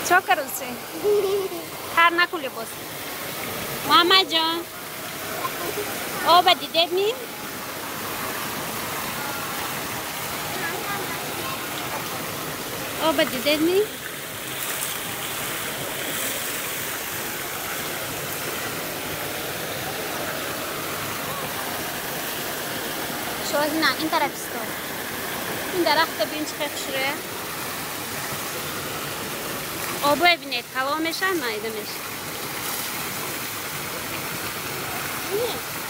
Чо каруси? Тар накун либос. Муҳаммадҷон, оба дидед ми? Оба дидед ми? Шоҳина, ин тараф исто. Ин дарахта бин чӣ хел хушрӯя. Обо бинед, калон мешавад, майда мешавад.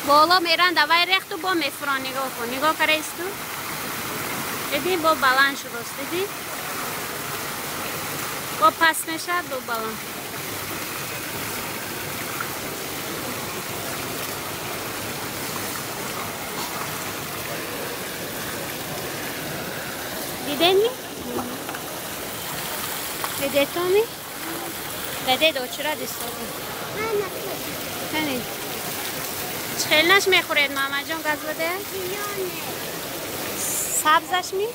Боло меран, давай рехту бо мефурон, нигоҳ кун. Нигоҳ кара исту. Диди, бо баланд шудост, диди? Бо паст мешавад, бо баланд. Дидед ми? Дидетоми? Дадед очира дистода. Кани. Чӣ хел наш мехӯред, Муҳаммадҷон, газ баде? Сабзаш ми?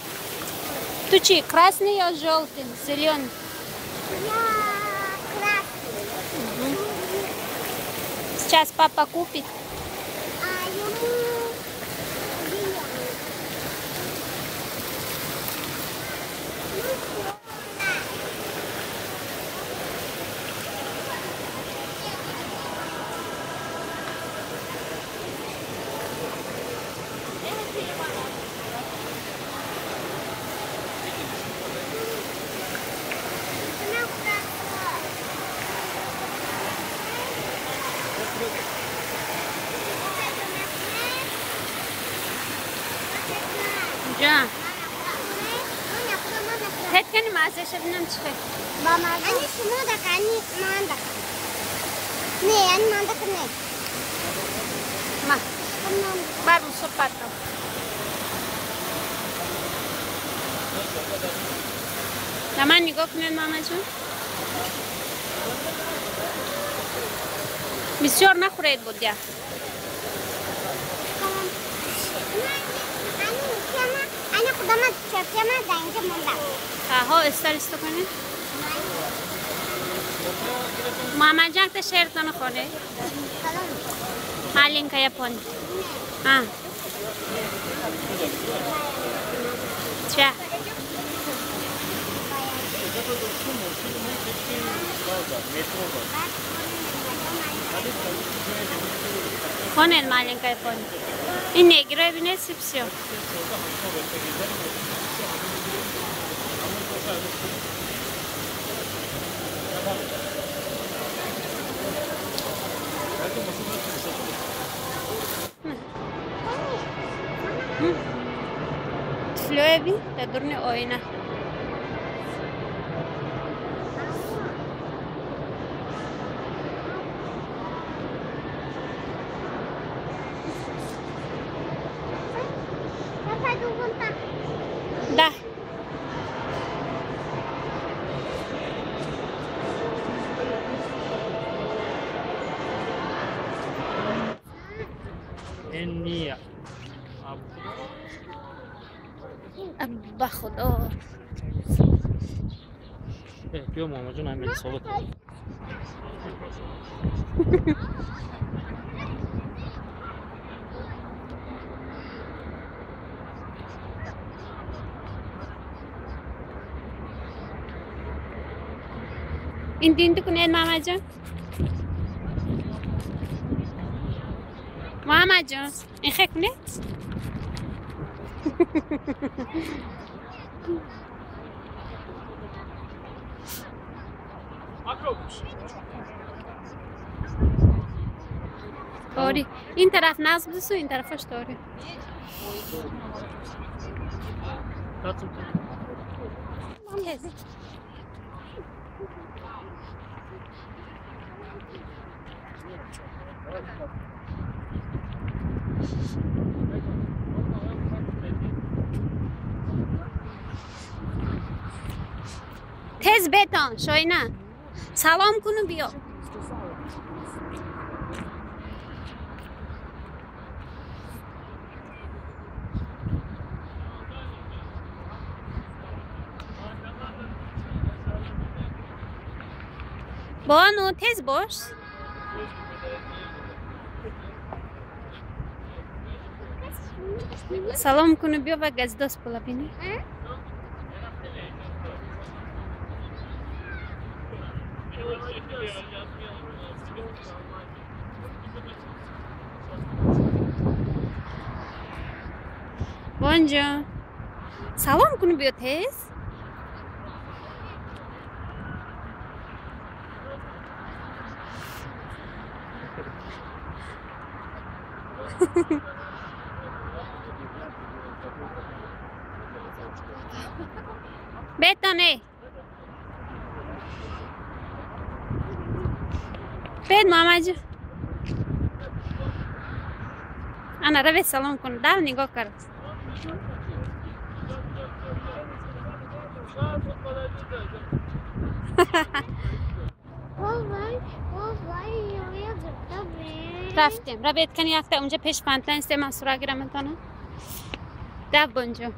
Ту чӣ, красный ё жёлтый? Зелёный? Я красный. Сейчас папа купит. А ему зелёный. ҷон. Тет кани маззаша бинам чӣ хел. Ани шумо дака, ани ман дака. Не, ани ман дака не. Ма. Бар мусо патро. Да ман нигоҳ кунед, мамаҷон. Бисёр нахӯред буд я. Ани худама чопчама да инҷа мондам. Ҳо, истар исто кунед. Муҳаммадҷон, та шеъртона хонед. Маленькая пони. А. Ча. Хонед маленькая пони. Ин негиро бинед сипсиё. Туфлиое бин дар дуруни оина. Да. Ба худо. Биё, Муҳаммадҷон, ҳамин ҳисобат. Ин динду кунед, Муҳаммадҷон. Муҳаммадҷон, ин хе кунед? Тори. Ин тараф назм дусу, ин тарафаш тори. Тез бетон, шоина. Салом куну биё. Бону, тез бош. Салом куну биё ва газдос була бини. Бонҷон, салом куну биё тез. Бетоне. Бет мамаҷон. Ана равед салом кун. Дав нигоҳ кард. Рафтем. Равед кани якта унҷа пеш фонтан исте ман сура гирам метонам. Дав бонҷо.